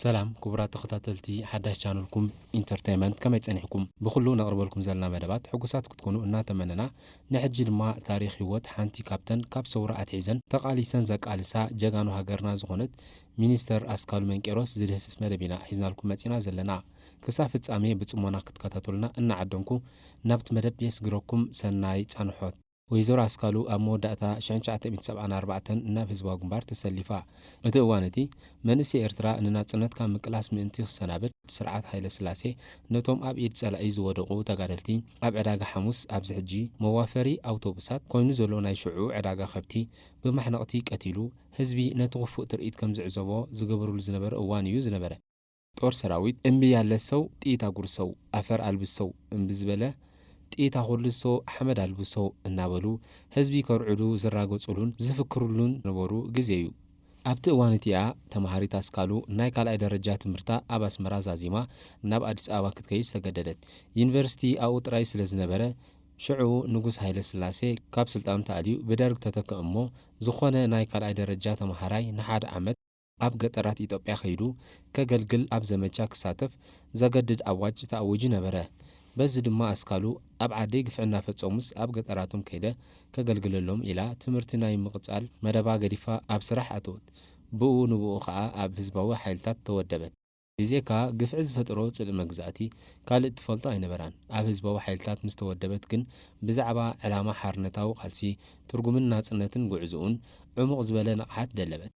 ሰላም ክቡራት ተኸታተልቲ ሓዳሽ ቻነልኩም ኢንተርቴይንመንት፣ ከመይ ጸኒሕኩም? ብኹሉ ነቕርበልኩም ዘለና መደባት ሕጉሳት ክትኮኑ እናተመነና፣ ንሕጂ ድማ ታሪኽ ህይወት ሓንቲ ካብተን ካብ ሰውራ ኣትሒዘን ተቓሊሰን ዘቃልሳ ጀጋኑ ሃገርና ዝኾነት ሚኒስተር ኣስካሉ መንቄሮስ ዝድህስስ መደብ ኢና ሒዝናልኩም መጺና ዘለና። ክሳብ ፍጻሜ ብጽሞና ክትከታተሉና እናዓደምኩ፣ ናብቲ መደብ የስግረኩም። ሰናይ ጻንሖት። ወይዘሮ ኣስካሉ ኣብ መወዳእታ ሽሕን ትሽዓተ ሚእትን ሰብዓን ኣርባዕተን ናብ ህዝባዊ ግንባር ተሰሊፋ። እቲ እዋን እቲ፣ መንእሰይ ኤርትራ ንናጽነት ካብ ምቅላስ ምእንቲ ክሰናበድ፣ ስርዓት ሃይለ ስላሴ ነቶም ኣብ ኢድ ጸላኢ ዝወደቑ ተጋደልቲ ኣብ ዕዳጋ ሓሙስ፣ ኣብዚ ሕጂ መዋፈሪ ኣውቶቡሳት ኮይኑ ዘሎ ናይ ሽዑ ዕዳጋ ከብቲ፣ ብማሕነቕቲ ቀቲሉ፣ ህዝቢ ነቲ ክፉእ ትርኢት ከም ዝዕዘቦ ዝገበርሉ ዝነበረ እዋን እዩ ዝነበረ። ጦር ሰራዊት እምቢ ያለ ሰው ጥይት አጉርሰው፣ አፈር አልብሰው፣ እምቢ ዝበለ ጥይት ኣኹልሶ፣ ሓመድ ኣልብሶ እናበሉ ህዝቢ ከርዕዱ ዝራገጹሉን ዝፍክሩሉን ዝነበሩ ግዜ እዩ። ኣብቲ እዋን እቲኣ ተማሃሪት ኣስካሉ ናይ ካልኣይ ደረጃ ትምህርታ ኣብ ኣስመራ ዛዚማ ናብ ኣዲስ ኣበባ ክትከይድ ዝተገደደት። ዩኒቨርሲቲ ኣብኡ ጥራይ ስለ ዝነበረ፣ ሽዑ ንጉስ ሃይለ ስላሴ ካብ ስልጣኑ ተኣልዩ ብደርግ ተተክእ እሞ፣ ዝኾነ ናይ ካልኣይ ደረጃ ተማሃራይ ንሓደ ዓመት ኣብ ገጠራት ኢትዮጵያ ከይዱ ከገልግል ኣብ ዘመቻ ክሳተፍ ዘገድድ ኣዋጅ ተኣዊጁ ነበረ። በዚ ድማ ኣስካሉ ኣብ ዓደይ ግፍዒ እናፈጸሙስ ኣብ ገጠራቶም ከይደ ከገልግለሎም ኢላ ትምህርቲ ናይ ምቕጻል መደባ ገዲፋ ኣብ ስራሕ ኣተወት። ብኡ ንብኡ ኸኣ ኣብ ህዝባዊ ሓይልታት ተወደበት። ብዜካ ግፍዒ ዝፈጠሮ ጽልኢ መግዛእቲ ካልእ እትፈልጦ ኣይነበራን። ኣብ ህዝባዊ ሓይልታት ምስ ተወደበት ግን ብዛዕባ ዕላማ ሓርነታዊ ቃልሲ፣ ትርጉምን ናጽነትን ጉዕዞኡን ዕሙቕ ዝበለ ንቕሓት ደለበት።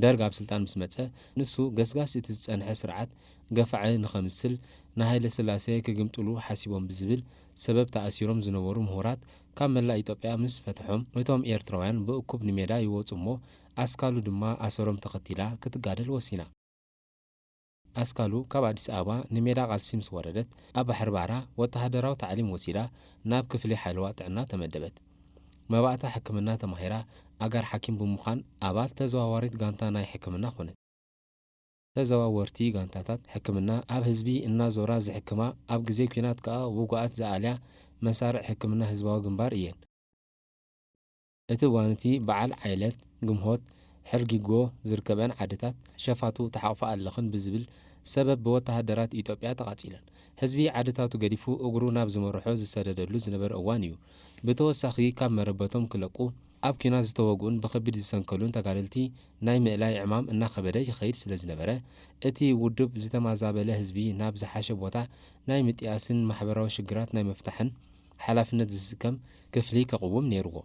ደርግ ኣብ ስልጣን ምስ መጸ፣ ንሱ ገስጋስ እቲ ዝጸንሐ ስርዓት ገፋዒ ንኸምስል፣ ንሃይለ ስላሴ ክግምጥሉ ሓሲቦም ብዝብል ሰበብ ተኣሲሮም ዝነበሩ ምሁራት ካብ መላእ ኢትዮጵያ ምስ ፈትሖም፣ እቶም ኤርትራውያን ብእኩብ ንሜዳ ይወጹ እሞ፣ ኣስካሉ ድማ ኣሰሮም ተኸቲላ ክትጋደል ወሲና። ኣስካሉ ካብ ኣዲስ ኣበባ ንሜዳ ቃልሲ ምስ ወረደት፣ ኣብ ባሕሪ ባራ ወተሃደራዊ ታዕሊም ወሲዳ ናብ ክፍሊ ሓለዋ ጥዕና ተመደበት። መባእታ ሕክምና ተማሂራ ኣጋር ሓኪም ብምዃን ኣባል ተዘዋዋሪት ጋንታ ናይ ሕክምና ኾነት። ተዘዋወርቲ ጋንታታት ሕክምና ኣብ ህዝቢ እናዞራ ዝሕክማ፣ ኣብ ግዜ ኲናት ከኣ ውጉኣት ዝኣልያ መሳርዕ ሕክምና ህዝባዊ ግንባር እየን። እቲ እዋን እቲ በዓል ዓይለት፣ ግምሆት፣ ሕርጊጎ ዝርከበን ዓድታት ሸፋቱ ተሓቑፋ ኣለኽን ብዝብል ሰበብ ብወተሃደራት ኢትዮጵያ ተቓጺለን። ህዝቢ ዓድታቱ ገዲፉ እግሩ ናብ ዝመርሖ ዝሰደደሉ ዝነበረ እዋን እዩ። ብተወሳኺ ካብ መረበቶም ክለቁ ኣብ ኲናት ዝተወግኡን ብኸቢድ ዝሰንከሉን ተጋደልቲ ናይ ምእላይ ዕማም እናኸበደ ይኸይድ ስለ ዝነበረ፣ እቲ ውድብ ዝተማዛበለ ህዝቢ ናብ ዝሓሸ ቦታ ናይ ምጥያስን ማሕበራዊ ሽግራት ናይ ምፍታሕን ሓላፍነት ዝስከም ክፍሊ ከቕውም ነይርዎ።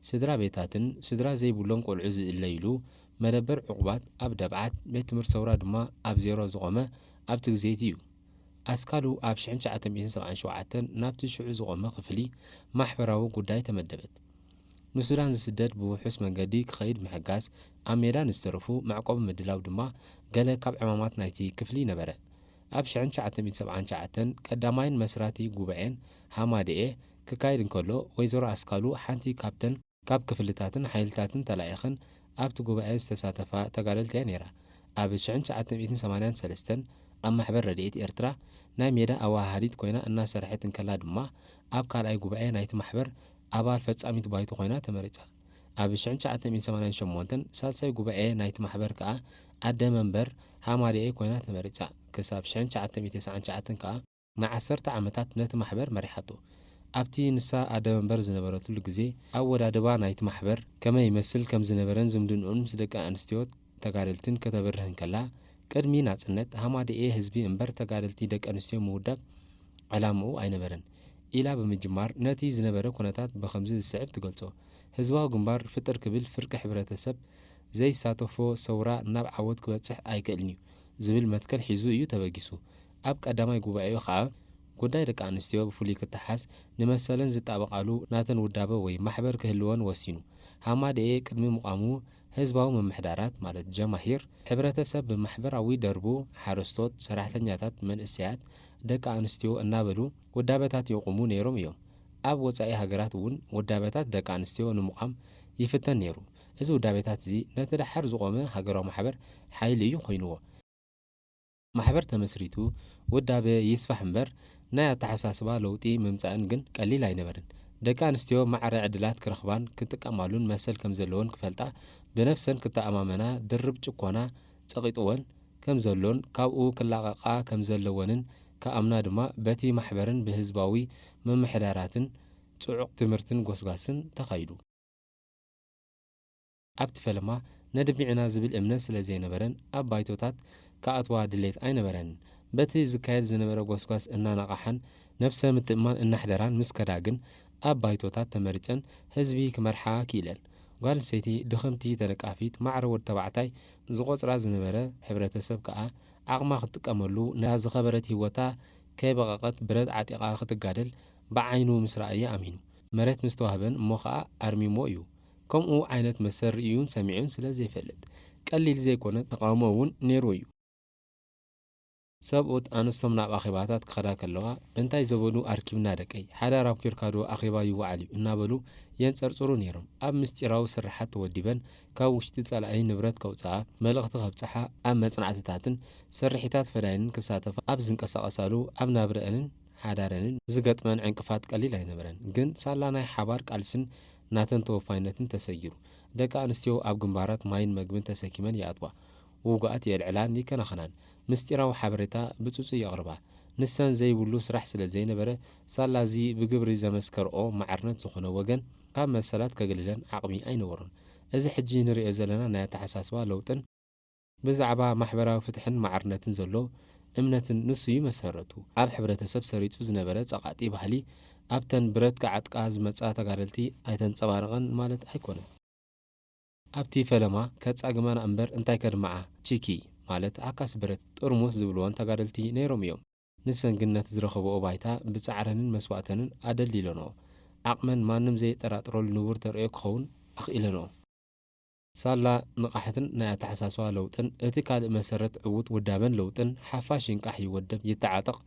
ስድራ ቤታትን ስድራ ዘይብሎም ቆልዑ ዝእለይሉ መደበር ዕቑባት ኣብ ደብዓት፣ ቤት ትምህርቲ ሰውራ ድማ ኣብ ዜሮ ዝቖመ ኣብቲ ግዜ እቲ እዩ። ኣስካሉ ኣብ ሽሕን ትሽዓተ ሚእትን ሰብዓን ሸውዓተን ናብቲ ሽዑ ዝቖመ ክፍሊ ማሕበራዊ ጉዳይ ተመደበት። ንሱዳን ዝስደድ ብውሑስ መንገዲ ክኸይድ ምሕጋዝ፣ ኣብ ሜዳ ንዝተረፉ መዕቆቢ ምድላው ድማ ገለ ካብ ዕማማት ናይቲ ክፍሊ ነበረ። ኣብ ሽሕን ትሽዓተ ሚእትን ሰብዓን ትሽዓተን ቀዳማይን መስራቲ ጉባኤን ሃማደኤ ክካየድ እንከሎ፣ ወይዘሮ ኣስካሉ ሓንቲ ካብተን ካብ ክፍልታትን ሓይልታትን ተላኢኸን ኣብቲ ጉባኤ ዝተሳተፋ ተጋደልቲ እያ ነይራ። ኣብ ሽሕን ትሽዓተ ሚእትን ሰማንያን ሰለስተን ኣብ ማሕበር ረድኤት ኤርትራ ናይ ሜዳ ኣወሃሃዲት ኮይና እናሰርሐት እንከላ ድማ፣ ኣብ ካልኣይ ጉባኤ ናይቲ ማሕበር ኣባል ፈጻሚት ባይቶ ኮይና ተመሪጻ። ኣብ ሽሕን ትሽዓተ ሚእትን ሰማንያን ሸሞንተን ሳልሳይ ጉባኤ ናይቲ ማሕበር ከኣ ኣደ መንበር ሃማደኤ ኮይና ተመሪጻ። ክሳብ ሽሕን ትሽዓተ ሚእትን ተስዓን ትሽዓተን ከኣ ንዓሰርተ ዓመታት ነቲ ማሕበር መሪሓቶ። ኣብቲ ንሳ ኣደ መንበር ዝነበረትሉ ግዜ፣ ኣወዳድባ ናይቲ ማሕበር ከመይ ይመስል ከም ዝነበረን ዝምድንኡን ምስ ደቂ ኣንስትዮ ተጋደልትን ከተብርህ እንከላ፣ ቅድሚ ናጽነት ሃማደኤ ህዝቢ እምበር ተጋደልቲ ደቂ ኣንስትዮ ምውዳብ ዕላምኡ ኣይነበረን ኢላ ብምጅማር፣ ነቲ ዝነበረ ኩነታት ብኸምዚ ዝስዕብ ትገልጾ። ህዝባዊ ግንባር ፍጥር ክብል ፍርቂ ሕብረተሰብ ዘይሳተፎ ሰውራ ናብ ዓወት ክበጽሕ ኣይክእልን እዩ ዝብል መትከል ሒዙ እዩ ተበጊሱ። ኣብ ቀዳማይ ጉባኤኡ ኸኣ፣ ጉዳይ ደቂ ኣንስትዮ ብፍሉይ ክተሓዝ፣ ንመሰለን ዝጣበቓሉ ናተን ውዳበ ወይ ማሕበር ክህልወን ወሲኑ። ሃማደኤ ቅድሚ ምቋሙ፣ ህዝባዊ ምምሕዳራት፣ ማለት ጀማሂር፣ ሕብረተሰብ ብማሕበራዊ ደርቡ፣ ሓረስቶት፣ ሰራሕተኛታት፣ መንእሰያት፣ ደቂ ኣንስትዮ እናበሉ ውዳበታት የቑሙ ነይሮም እዮም። ኣብ ወጻኢ ሃገራት እውን ውዳበታት ደቂ ኣንስትዮ ንምቋም ይፍተን ነይሩ። እዚ ውዳበታት እዚ ነቲ ደሓር ዝቖመ ሃገራዊ ማሕበር ሓይሊ እዩ ኮይንዎ። ማሕበር ተመስሪቱ ውዳበ ይስፋሕ እምበር፣ ናይ ኣተሓሳስባ ለውጢ ምምጻእን ግን ቀሊል ኣይነበርን። ደቂ ኣንስትዮ ማዕረ ዕድላት ክረኽባን ክጥቀማሉን መሰል ከም ዘለወን ክፈልጣ፣ ብነፍሰን ክተኣማመና፣ ድርብ ጭቆና፣ ጸቒጥወን ከም ዘሎን ካብኡ ክላቐቓ ከም ዘለወንን ክኣምና ድማ በቲ ማሕበርን ብህዝባዊ ምምሕዳራትን ጽዑቕ ትምህርትን ጎስጓስን ተኻይዱ። ኣብቲ ፈለማ ነድሚዕና ዝብል እምነት ስለ ዘይነበረን ኣብ ባይቶታት ክኣትዋ ድሌት ኣይነበረንን። በቲ ዝካየድ ዝነበረ ጎስጓስ እናነቓሓን ነብሰ ምትእምማን እናሕደራን ምስ ከዳ ግን ኣብ ባይቶታት ተመሪጸን ህዝቢ ክመርሓ ክኢለን። ጓል ኣንስተይቲ ድኽምቲ ተነቃፊት ማዕረ ወዲ ተባዕታይ ዝቖጽራ ዝነበረ ሕብረተሰብ ከኣ ዓቕማ ክትጥቀመሉ ነታ ዝኸበረት ህይወታ ከይበቐቐት ብረት ዓጢቓ ክትጋደል ብዓይኑ ምስ ረኣየ ኣሚኑ። መሬት ምስ ተዋህበን እሞ ኸኣ ኣርሚሞ እዩ። ከምኡ ዓይነት መሰል ርእዩን ሰሚዑን ስለ ዘይፈልጥ ቀሊል ዘይኮነ ተቓውሞ እውን ነይሩ እዩ። ሰብኡት ኣንስቶም ናብ ኣኼባታት ክኸዳ ከለዋ እንታይ ዘበኑ ኣርኪብና ደቀይ፣ ሓዳር ኣብኪርካዶ ኣኼባ ይወዓል እዩ እናበሉ የንጸርጽሩ ነይሮም። ኣብ ምስጢራዊ ስርሓት ተወዲበን ካብ ውሽጢ ጸላኢ ንብረት ከውጽኣ፣ መልእኽቲ ከብጽሓ፣ ኣብ መጽናዕትታትን ስርሒታት ፈዳይንን ክሳተፋ ኣብ ዝንቀሳቐሳሉ ኣብ ናብረአንን ሓዳረንን ዝገጥመን ዕንቅፋት ቀሊል ኣይነበረን። ግን ሳላ ናይ ሓባር ቃልስን ናተን ተወፋይነትን ተሰጊሩ፣ ደቂ ኣንስትዮ ኣብ ግንባራት ማይን መግብን ተሰኪመን ይኣትዋ። ውጉኣት የልዕላን ይከናኸናን። ምስጢራዊ ሓበሬታ ብጽጹይ የቕርባ። ንሰን ዘይብሉ ስራሕ ስለ ዘይነበረ፣ ሳላ እዚ ብግብሪ ዘመስከርኦ ማዕርነት ዝኾነ ወገን ካብ መሰላት ከግልለን ዓቕሚ ኣይነበሮን። እዚ ሕጂ ንርእዮ ዘለና ናይ ኣተሓሳስባ ለውጥን ብዛዕባ ማሕበራዊ ፍትሕን ማዕርነትን ዘሎ እምነትን ንሱ እዩ መሰረቱ። ኣብ ሕብረተሰብ ሰሪጹ ዝነበረ ጸቓጢ ባህሊ ኣብተን ብረት ክዓጥቃ ዝመጻ ተጋደልቲ ኣይተንጸባረቐን ማለት ኣይኮነን። ኣብቲ ፈለማ ከጻግማና እምበር እንታይ ከድምዓ፣ ቺኪ ማለት ዓካስ ብረት ጥርሙስ ዝብልወን ተጋደልቲ ነይሮም እዮም። ንሰን ግን ነቲ ዝረኸብኦ ባይታ ብጻዕረንን መስዋእተንን ኣደልዲለንኦ። ዓቕመን ማንም ዘየጠራጥረሉ ንቡር ተርእዮ ክኸውን ኣኽኢለንኦ። ሳላ ንቕሓትን ናይ ኣተሓሳስባ ለውጥን እቲ ካልእ መሰረት ዕዉት ውዳበን ለውጥን ሓፋሽ ይንቃሕ ይወደብ ይተዓጠቕ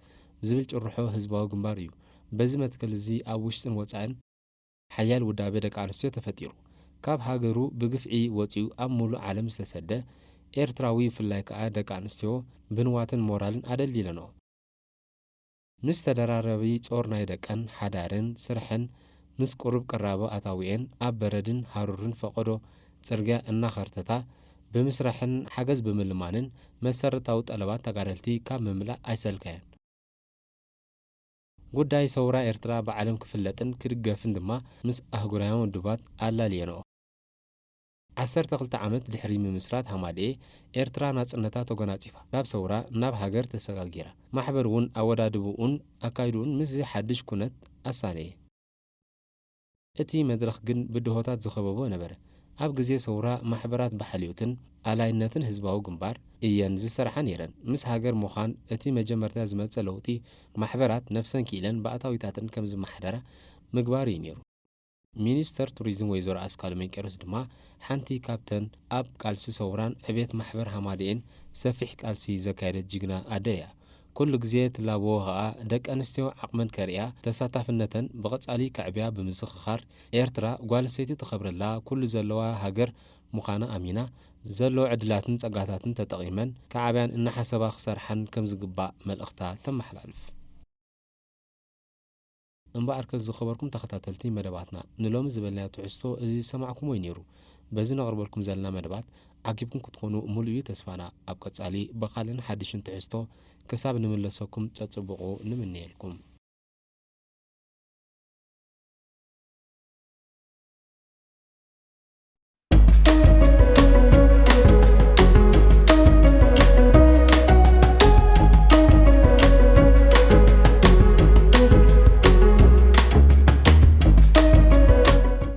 ዝብል ጭርሖ ህዝባዊ ግንባር እዩ። በዚ መትከል እዚ ኣብ ውሽጥን ወጻእን ሓያል ውዳበ ደቂ ኣንስትዮ ተፈጢሩ። ካብ ሃገሩ ብግፍዒ ወጺኡ ኣብ ምሉእ ዓለም ዝተሰደ ኤርትራዊ ብፍላይ ከኣ ደቂ ኣንስትዮ ብንዋትን ሞራልን ኣደልዲለንኦ። ምስ ተደራረቢ ጾር ናይ ደቀን፣ ሓዳርን ስርሐን ምስ ቁሩብ ቅራቦ ኣታዊኤን ኣብ በረድን ሃሩርን ፈቐዶ ጽርግያ እናኸርተታ ብምስራሕን ሓገዝ ብምልማንን መሰረታዊ ጠለባት ተጋደልቲ ካብ ምምላእ ኣይሰልከያን። ጉዳይ ሰውራ ኤርትራ ብዓለም ክፍለጥን ክድገፍን ድማ ምስ ኣህጉራውያን ውድባት ኣላልየንኦ። ዓሰርተ ክልተ ዓመት ድሕሪ ምምስራት ሃማደኤ፣ ኤርትራ ናጽነታ ተጎናጺፋ፣ ካብ ሰውራ ናብ ሃገር ተሰጋጊራ። ማሕበር እውን ኣወዳድብኡን ኣካይድኡን ምስዚ ሓድሽ ኩነት ኣሳነየ። እቲ መድረኽ ግን ብድሆታት ዝኸበቦ ነበረ። ኣብ ግዜ ሰውራ ማሕበራት ብሓልዮትን ኣላይነትን ህዝባዊ ግንባር እየን ዝሰርሓ ነይረን። ምስ ሃገር ምዃን እቲ መጀመርታ ዝመጸ ለውጢ ማሕበራት ነፍሰን ክኢለን ብኣታዊታተን ከም ዝመሓደራ ምግባር እዩ ነይሩ። ሚኒስተር ቱሪዝም ወይዘሮ ኣስካሉ መንቄሮስ ድማ ሓንቲ ካብተን ኣብ ቃልሲ ሰውራን ዕቤት ማሕበር ሃማደኤን ሰፊሕ ቃልሲ ዘካየደት ጅግና ኣደ እያ። ኩሉ ግዜ ትላበዎ ኸኣ ደቂ ኣንስትዮ ዓቕመን ከርእያ፣ ተሳታፍነተን ብቐጻሊ ከዕብያ ብምዝኽኻር፣ ኤርትራ ጓል ኣንስተይቲ ትኸብረላ ኩሉ ዘለዋ ሃገር ምዃና ኣሚና፣ ዘሎ ዕድላትን ጸጋታትን ተጠቒመን ክዓብያን እናሓሰባ ክሰርሓን ከም ዝግባእ መልእኽታ ተመሓላልፍ። እምበኣርከስ ዝኸበርኩም ተኸታተልቲ መደባትና፣ ንሎሚ ዝበልናዮ ትሕዝቶ እዚ ዝሰማዕኩሞ እዩ ነይሩ። በዚ ነቕርበልኩም ዘለና መደባት ዓጊብኩም ክትኮኑ ሙሉእ እዩ ተስፋና። ኣብ ቀጻሊ ብኻልእን ሓድሽን ትሕዝቶ ክሳብ ንምለሰኩም ጸጽብቑ ንምነየልኩም።